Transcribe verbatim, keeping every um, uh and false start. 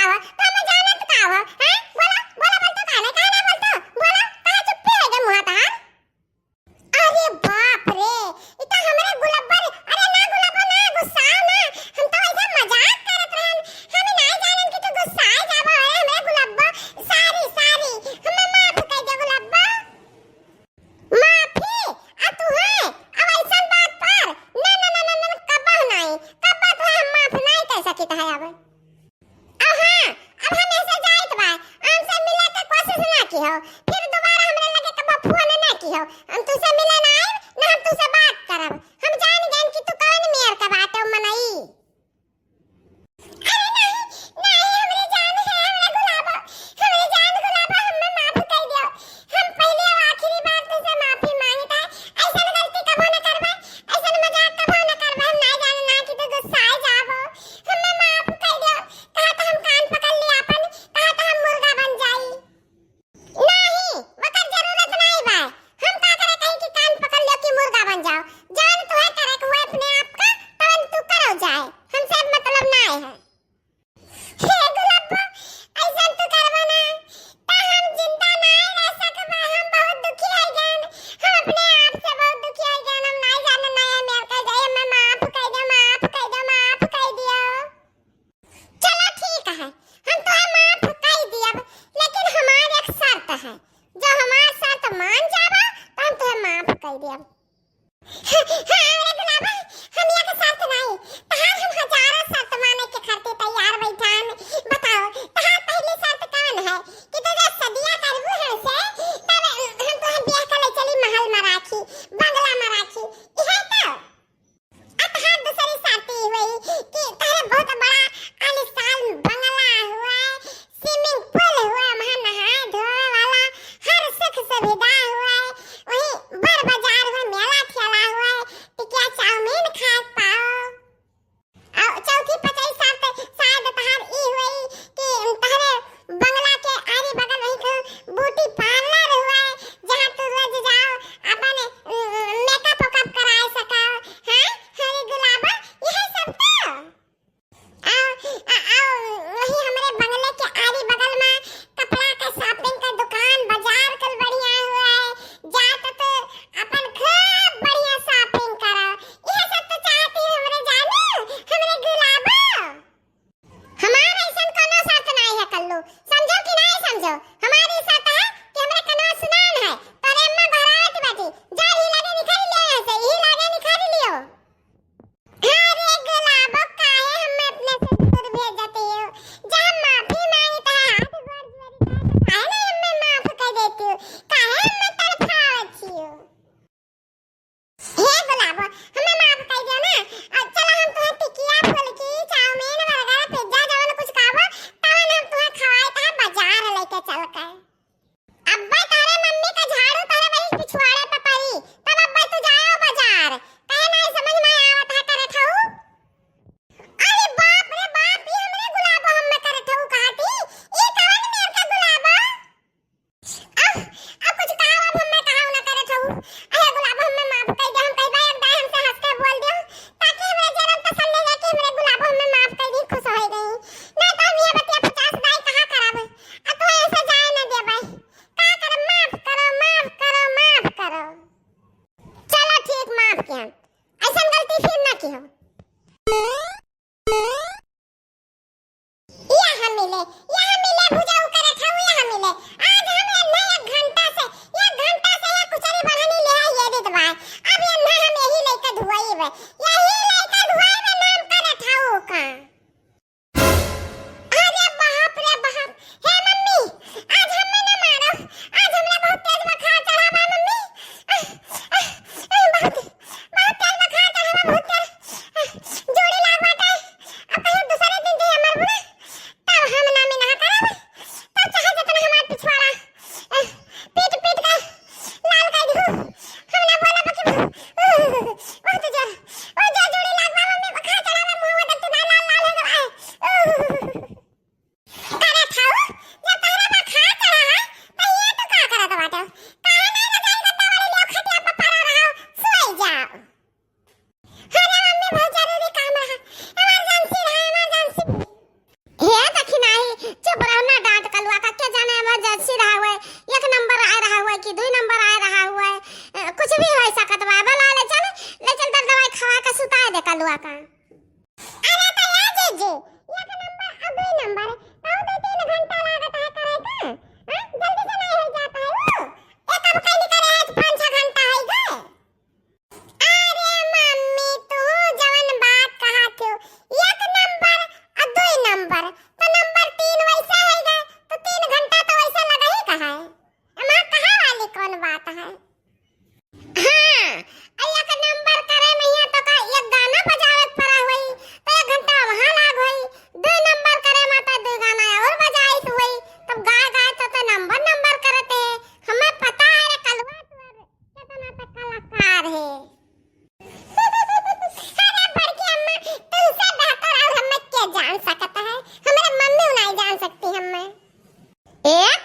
तो हम जानत का हो, हैं? बोला, बोला, बोलतो काहे ना, काहे ना बोलतो? बोला, काहे चुप्पी है गे मुँह तहार? अरे बाप रे, ई तो हमरे गुलब्बा रे। अरे ना गुलब्बा ना, गुस्साओ ना, हम तो ऐसा मजाक करत रहन, हम ना जानन कि तू गुस्साए जाबो। अरे हमरे गुलब्बा, sorry, sorry, हमें माफ कर दे गुलब्बा। माफी? आ तू है? अब ऐसन बात पर? ना, ना, ना, ना, ना, कब्बो नहीं, कब्बो तो हम माफ नहीं कर सकित है अब। अब हाँ, अब हम ऐसे जाइत बा, हमसे मिले के कोशिश ना किहो, फिर दोबारा हमरे लगे कब्बो फोन ना किहो। हम तुसे मिले ना आइब, ना हम तुसे बात करब। हम जान गएन कि तू कौन मेर के बाटे मनई। अरे नहीं, नहीं, हमरे जान है, हमरे गुलाबो, हमरे जान गुलाबो, हमें माफ कर दियो। हम पहली और आखिरी बार तुसे माफी मांगता है। ऐसन गलती कबो न करबे, ऐसन मजाक कबो न करबे। हम नहीं जाने ना कि तू गुस्सा आ जाबो। हमें माफ कर दियो। कहा तो हम कान पकड़ ली आपन, कहा तो हम मुर्गा बन जाई। नहीं, वकर जरूरत नहीं बा। हम का करे कहीं कि कान पकड़ लियो कि मुर्गा बन जाओ। जान तुहे करे के हुए अपने आप का, तवन तू करो जाए। हमसे अब मतलब नहीं है। हे गुलब्बो, ऐसन तू करबा ना, त हम जिंदा नहीं रह सकबा। हम बहुत दुखी हो गए। हम अपने आप से बहुत दुखी हो गए। हम नहीं जाने, नहीं, हम यहाँ कर जाए। हमें माफ कर दो, माफ कर दो, माफ कर दियो। चलो ठीक है, हम तुहे माफ कर दियब, लेकिन हमार एक शर्त है, जो हमार शर्त मान जाबा, तो हम तुहे माफ कर दियब। हाँ, अरे गुलाबा, हम एक शर्त नहीं, तहार हम हजारों शर्त माने के खातिर तैयार बैठान। बताओ, तहार पहली शर्त कौन है? कि तू जब सदिया करबू हमसे, तब हम तुहे ब्याह कर ले चली महल में राखी, बंगला में राखी, इहे तो? आ तहार दूसरी शर्त ई हुई कि तहरे बहुत बड़ा आलीशान बंगला हुए, swimming pool हुए, वहाँ नहाए धोए वाला हर सुख सुविधा हुए, वहीं बड़ बाजार हुए, मेला ठेला हुए, टिकिया चाउमीन खाए पाओ। और चौथी पचई शर्त शायद तहार ई हुई कि तहरे बंगला के आरी बगल वहीं को beauty parlour हुए, जहाँ तू रोज जाओ, अपन, उम, makeup वेकअप कराए सको। हाँ, हरी गुलाबा, यह सब तो। आ, आ, आ, वही हमरे बंगले के आरी बगल में कपड़ा के shopping के दुकान, बाजार कुल बढ़िया हुए, जा तो तू अपन खूब बढ़िया shopping करो। यह सब तो चाहती है हमरे जानू, हमरे गुलाबा। हमार ऐसन कोनो शर्त नाई है कल्लू, समझो कि नाई समझो? हमारी शर्त है कि हमरे कनवा सुनान है, तोरे अम्मा बहरावत बाटी, जा यही लागे निखारी लियो यहाँ से, यही लागे निखारी लियो। अरे गुलाबो, काहे हमें अपने से दूर भेजती हो? जा हम माफी मांगता है, हाथ गोड़ जोड़ी, काहे ना हमें माफ कर देती हो? काहे हमें तड़पावती हो? हे गुलाबो, हमें माफ कर दियो ना। और चलो हम तुम्हें टिकिया, फुल्की, चाउमीन, बर्गर, पिज्जा, जवन कुछ खाबो, तवन हम तुम्हें खवाए, तहाँ बाजार लेके चल के। अब्बे तोरे मम्मी का झाड़ू तोरे वही पिछवाड़े पे पड़ी, तब अब्बे तू जाओ बाजार। कहे नहीं समझ में आवत है करे ठऊ। अरे बाप रे बाप, ये हमरे गुलाबो हमें करे ठऊ कहती, ये कवन मेर के गुलाबो? अब, अब कुछ कहा, अब हमें कहा ना करे ठऊ। अरे गुलाब, हमें माफ कर दे, हम कई बार एक दाई हमसे हंस के बोल दियो, ताकि हमरे जन्म पसंद नहीं जाके हमरे गुलाब हमें माफ कर दी, खुश हो गई। नहीं तो हम ये बतिया पचास दाई कहा करब। अब तो ऐसे जाए ना दे भाई। का करब, माफ करो, माफ करो, माफ करो। चलो ठीक, माफ किया, ऐसा गलती फिर ना किया। यहाँ मिले, यहाँ मिले, भुजाऊ करे खाऊ, यहाँ मिले। आज हम एन्हे एक घंटा से, एक घंटा से ये कुचरी बढ़नी ले आई, ये दीद भाई। अब एन्हे हम यही लेके धुआई बे, यही लेके धुआई बे, नाम करे खाऊ का। अरे बाप रे बाप, हे मम्मी, आज हमें ना मारो, आज हमरा बहुत तेज बुखार चढ़ा बा मम्मी। आह, आह, आह, बहुत, बहुत तेज बुखार चढ़ा बा, बहुत तेज। आह, जोड़ी लाग बाटे। अब कहीं दूसरे दिन जे हमर बुला, तब हम ना मिना करब। चुप रहो ना, डांट कलुआ का, के जाने emergency रहा हुए, एक नंबर आए रहा हुए कि दुई नंबर आए रहा हुए, अ, कुछ भी हो सकत बा। बोला ले चल, ले चल, दर दवाई खवा के सुताए दे कलुआ का। अरे तो या जीजी, एक नंबर और दुई नंबर, तो दो तीन घंटा लागत है करे का? हाँ? जल्दी से नहीं हो जाता है वो? एक अब कहीं करे है पाँच छह घंटा है गए। अरे मम्मी, तू जवन बात कहा क्यों, एक नंबर और दुई नंबर, तो नंबर तीन वैसे है गए, तो तीन घंटा तो वैसे लगा ही कहा है। एमा कहा वाली कौन बात है? हाँ, और एक नंबर करे में यहाँ तो का एक गाना बजावे के पड़ा हुई, तो एक घंटा वहाँ लाग हुई, दुई नंबर करे में तो दुई गाना और बजाइत हुई, तब गाए गाए तो, तो नंबर नंबर करते हैं। हमें पता है रे कलुआ तोर कितना तो कलाकार है। अरे बड़की अम्मा, तुमसे बेहतर और हमें के जान सकता है? हमारे मम्मी नहीं जान सकती हमें। ए